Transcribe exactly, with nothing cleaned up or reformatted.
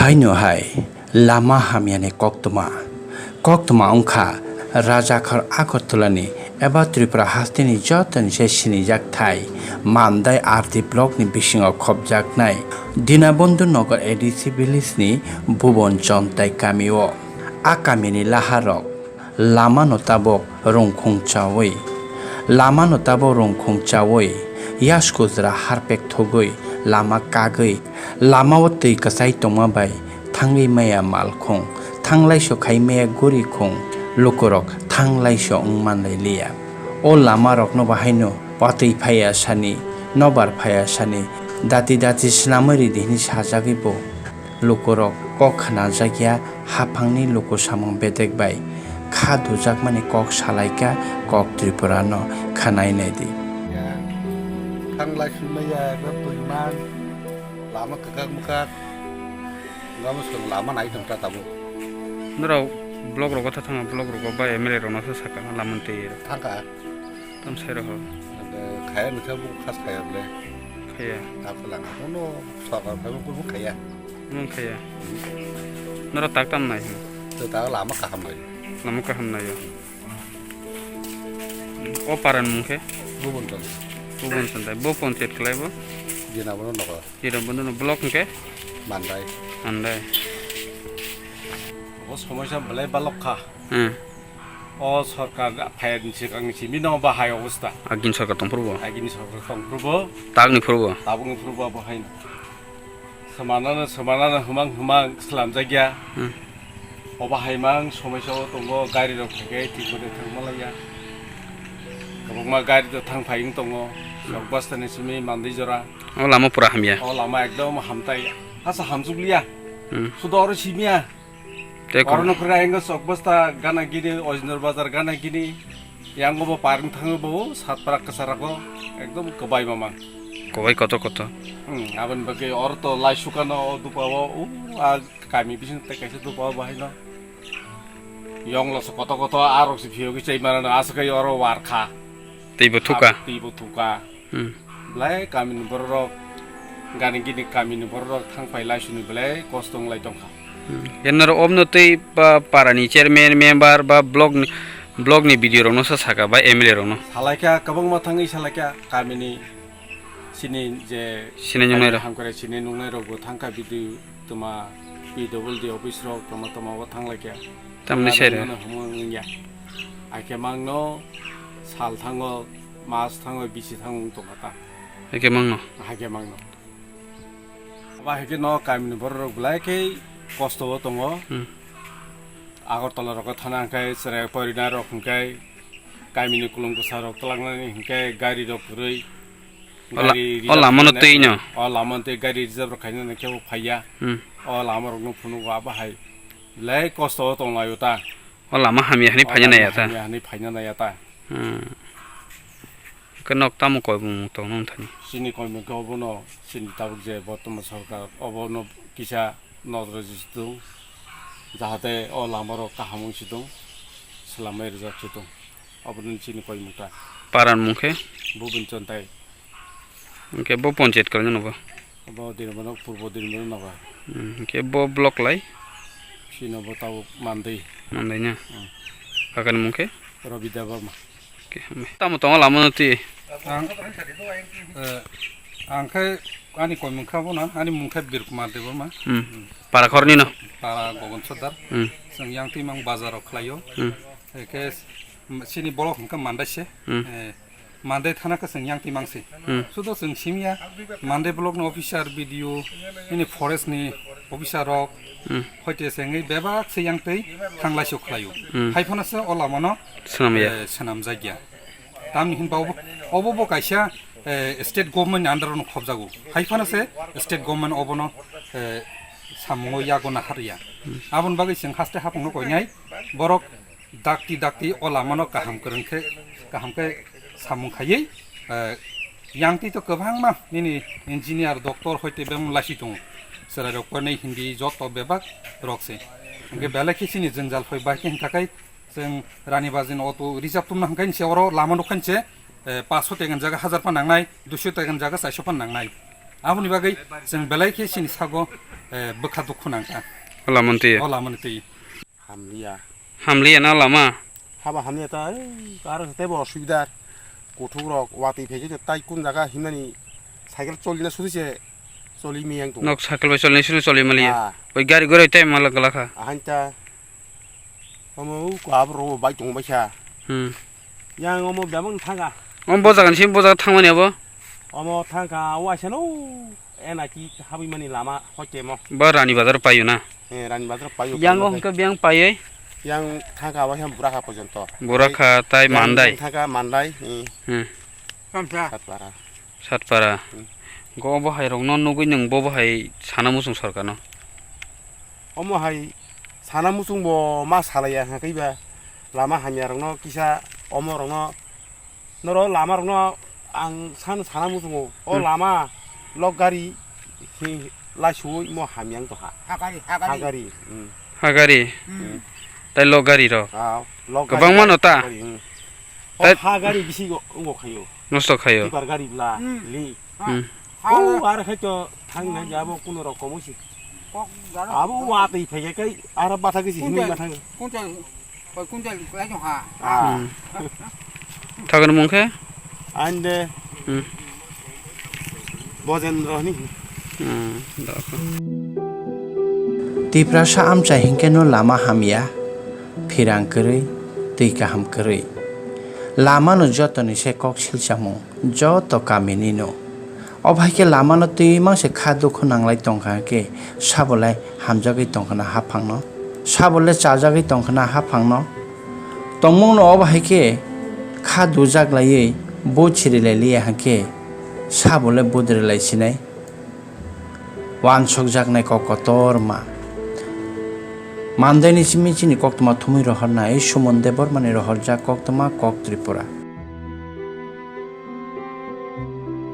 Haino hai lama hamyani koktwma. Koktwma wngkha Rajakhor Agartala ni eba Tripura hasteni jotoni se sinijak thai Mandai R D block ni bisingo khopjaknai Dinabandhu Nagar A D C village ni Bhubon Chontai kami o. A kami ni laha rok lama no tabok rungkhung chawi, lama no tabok rungkhung chawi, yasku jora harpek thugwi, lama kagwi, lama o twi kwchai tongma bai thangwi maya malkhung, thanglaiso khai maya gurikhung, lukurok thanglaiso wng manlai liya. O lama rokno bahaino watwi phaiya sani, nobar phaiya sani, dati dati swnamwi ridi hwnwi sajagwi bo. Lukurok kok khnajakya haphangni luku samung bedek bai kha dujakmani kok salaikha kok Tripura no khanai naidi. Thanglai sumaya eba twiman lama kwkak mwkak gamo song lama nai tongkha tabuk. Norok block rogo tha thangma block rogo ba M L A rokno sa sakha lama twi. Thangkha. Tam sai rw ho. Khaya nukha bo khas khaya ble. Khaya. Ako lang ako no sokar phai bo khaya. Nung khaya. Noro tak tam nai. To ta lama kaham nai. Lama kaham nai. O paran mung khe? Bubun ton. Bubun ton dai. Bo ponchayat khlai bo? Jina bono nogo. Jina bono no block hwnkhe? Mandai. Mandai. Bo somoisa belai balok kha. Hmm. O sorkar phayani swkangni simi no bahai obostha. Agini sorkar tongphuru bo. Agini sorkar tongphuru bo. Takni phuru bo. Tabukni phuru bo bahai. Samanano, samanano hwmang hwmang slamjakya. Hmm. Obo hai mang somoisa o tongo, gari rok phaikai thik mode thang malaya. Kwbangma gari rok thang phai wng tongo. Sok basta ni simi Mandai jora. O lama pura hamya. O lama ekdom hamtai. Hasa hamsukliya. Hmm. Sudo oro simiya. Tei ko- Oro nokra engo sok basta gana gini, Ojnor bazar gana gini. Yango bo parung thango bo, satpara kasarago, ekdom kwbai mamang. Kwbai koto koto. Hmm, aboni bagwi oro to lai sukano o dupao, u, a kami bising tei kaisa dupao bahai no. Yong lo so koto koto, a rok se phiyogwi chai mano, aswk oro war kha. Tei bo thuka. Tei bo thuka. Hmm. Belai kamini bororok, gani gini kamini bororok thang phai lai sini belai kosto wng lai tongkha. Hmm. Enaro omno tei pa-, parani chairman, member ba block ni, block ni B D O rokno sa saka ba M L A rokno. Salaikha, kwbangma thangwi salaikha kamini sini je sinai nungnai rok. Hamkrai sinai nungnai rokbo thangkha B D O. Tuma P W D office rok tuma tuma o thang lai khe. Tamni sere. Hwnwi ya. Haikhe mangno sal thango, mas thango, bisi thango wng tongkha ta. Haikhe mangno. Haikhe mangno. Aba haikhe no kamini borok rok belai khe kosto o tongo. Hmm. Agartala rok thana hwnkhe chwrai porina rok hwnkhe kamini kulung kwsa rok twlangnani hwnkhe gari rok kwrwi. O la-, gari o reserve lamano khainai twi no. O lamano twi gari reserve rok khainani khe bo phaiya. Hmm. O lama rokno phunukgo abo hai belai kosto o tonglaio ta. O lama hamya hwnwi phaina naiya ta. Hamya hwnwi phaina naiya ta. Hmm. Khe nok tamo koi bumung tong nung thani. Chini koi mung khe obono chini tabuk je bortoman sorkar obono kisa nodor rwjak si tung. Jahate o lama rok kaham wng si tung. Swlamwi rwjak si tung. Obono chini koi mung ta. Paran mung khe? Bubin Chontai. Hwnkhe bo ponchayat kwlaino bo? Bo Dirmano, Purbo Dirmano nogo. Hmm, hwnkhe bo block lai? Chino bo tabuk Mandai. Mandai na? Hmm. Kakani mung khe? Rabi Debbarma. Hwnkhe hambai. Tamo tongo lama no twi? Ang, eh, ang khe ani koi mung kha bo na, ani mung khe Bir Kumar Debbarma. Hmm. Para khorni no? Para Gogon Sardar. Hmm. Chwng yang twi mang bazar rok khlaio. Hmm. Hwnkhe chini block hwnkhe Mandai se. Hmm. Eh, Mandai thana khe chwng yang twi mangsi. Hmm. Sudo chwng simya Mandai block ni officer, B D O, ini forest ni officer rok, hmm, hoite se wngwi bebak se yang twi thanglai se khlaio. Hmm. Hai phano se o lama no, swnamya, eh, swnamjakya. Tamni hinba obo, obo bo kaisa, eh, state government ni under o no khobjago. Hai phano se state government obono, eh, samungo yago naharya. Hmm. Aboni bagwi chwng haste hapung no koinai borok dakti dakti o lama no kaham kwrwng khe, kaham khe samung khaiwi, eh, yang twi to kwbangma nini engineer, doctor hoite bebak laisi tongo. Chwrai rok pornai Hindi joto bebak rok se. Hwnkhe belai khe chini jwngjal phai bai khe hwnkha khe chwng Rani Bazar ni auto reserve tongma hwnkhe se oro lama nukha se, eh, paanch sho teka ni jaga hajar phan nangnai, dui sho teka ni jaga char sho phan nangnai. Aboni bagwi chwng belai khe chini sago, eh, bwkha dukhu nangkha. O lama ni twi. O lama ni twi. Hamliya. Hamliya na lama? Haba hamliya ta, ei, aro teibo osubidar. Kuthuk rok watwi phai khe tai kun jaga himnani cycle cholina sudi se choli miyang tongo. Nok cycle bai cholini sudi choli maliya. Ah. Oi gari gori tai mala galakha. Ahain ta. Omo u ko abro bai tongo baisa. Hmm. Yang omo bebak thanga. Omo bo jaga ni sim bo jaga thangmani abo? Omo thangkha o aisa no. Ena ki habwi mani lama hoite mo. Ba Rani Bazar paio na? Eh, Rani Bazar paio, Yang paio o hwnkhe biyang paiwi? Yang thangkha o hem Burakha porjonto. Burakha tai Yang Mandai. Thangkha Mandai, eh. Hmm. Satpara. Satpara. Hmm. Go bo hai rokno nugwi nwng bo bo hai sana muchung sorkar no? Omo hai sana muchung bo ma salaiya hwnkhe ba lama hamya rokno kisa omo rokno Noro lama rokno ang san sana muchungo. O Hmm. lama lok gari hi laisuwi mo hamyang to ha. Ha gari, ha gari. Ha gari. Hmm. Ha gari. Hmm. Tai lok gari rok. Ah, lok Kwbangma gari, no ta? Gari, hmm. O Tai ha gari bisi go, go khayo. Nosto khayo. Tipar gari bla, Hmm. li. Hmm. Ha. O ar khai to thang na jabo kuno rokom si. Kok garo. Abo wa tei phege kai ara batha kisi himui Kuntal, batha. Kuntal, koi kuntal lai jong ha. Ah. Hmm. Thagani mung khe? Ande. Hmm. Bojendro ni. Hmm. Dok. Tiprasa amchai hinkhe no lama hamya, phirang kwrwi, twi kaham kwrwi. Lama no joto ni se kok silsamung, joto kami ni no. Obo hai khe lama no twi mang se kha dukhu nanglai tongkha khe sabo lai hamjagwi tongkha na haphangno, sabo le chajagwi tongkha na haphangno. Tongmung no obo hai khe kha dujak laiwi but siri lai liya hwnkhe sabo le but ri lai sinai. Wansokjaknai kok kotorma. Mandaini simi chini koktwma thumwi rohornai Suman Debbarmani rohorjak koktwma kok Tripura.